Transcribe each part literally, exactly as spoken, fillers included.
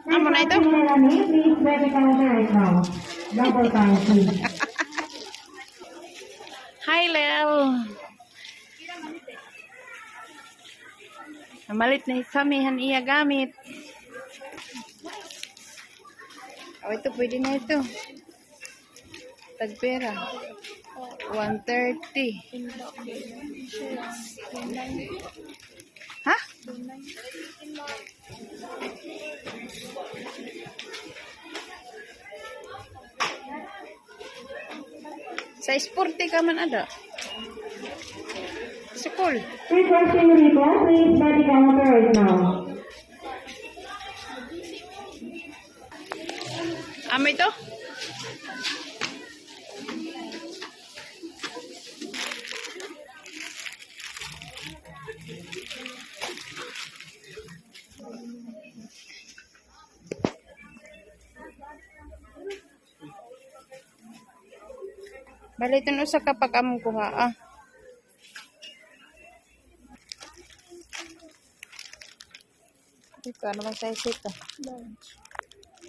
Amo na ito. Please, ready counter right now. Double time, please. Hi, Lel. Namalit na hi Sammy han iya gamit. O, ito, pwede na ito. Tagpira? One thirty. Ha? Sa sporty ka man ada. Sukol. Requesting recall, please, body counter right now. Amo ito? Bali, iton usa ka pack amon kuhaa. Ito, ano man size ito? Large.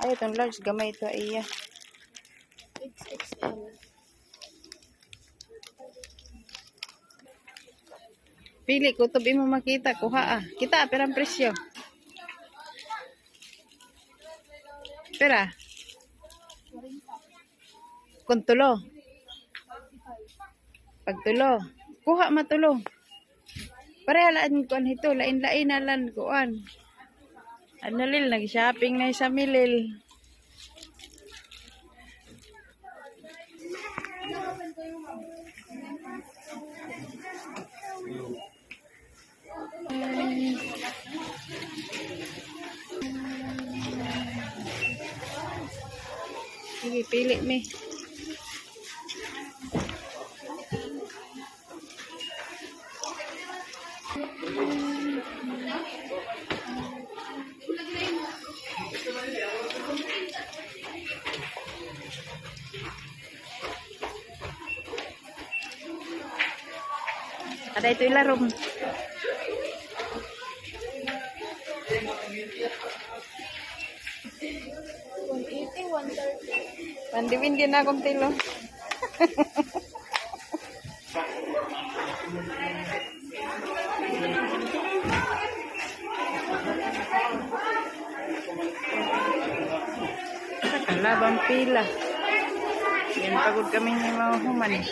Ay, iton large, gamay ito, iya. X X L. Pili kutob imo makita, kuhaa. Kita, pira an presyo? Pira? Kun tulo. Pag tulo. Kuha ma tulo. Pareha la an kuan hito, lain-lain na la an kuan. Ano, Lil, nag-shopping na hi Sammy, Lil. Sige, pili mi. Ada ito ilarom. One eighty, one thirty. Pandiwin din akong tilo. Kalabang pila. Yan, pagod kami ni mga human.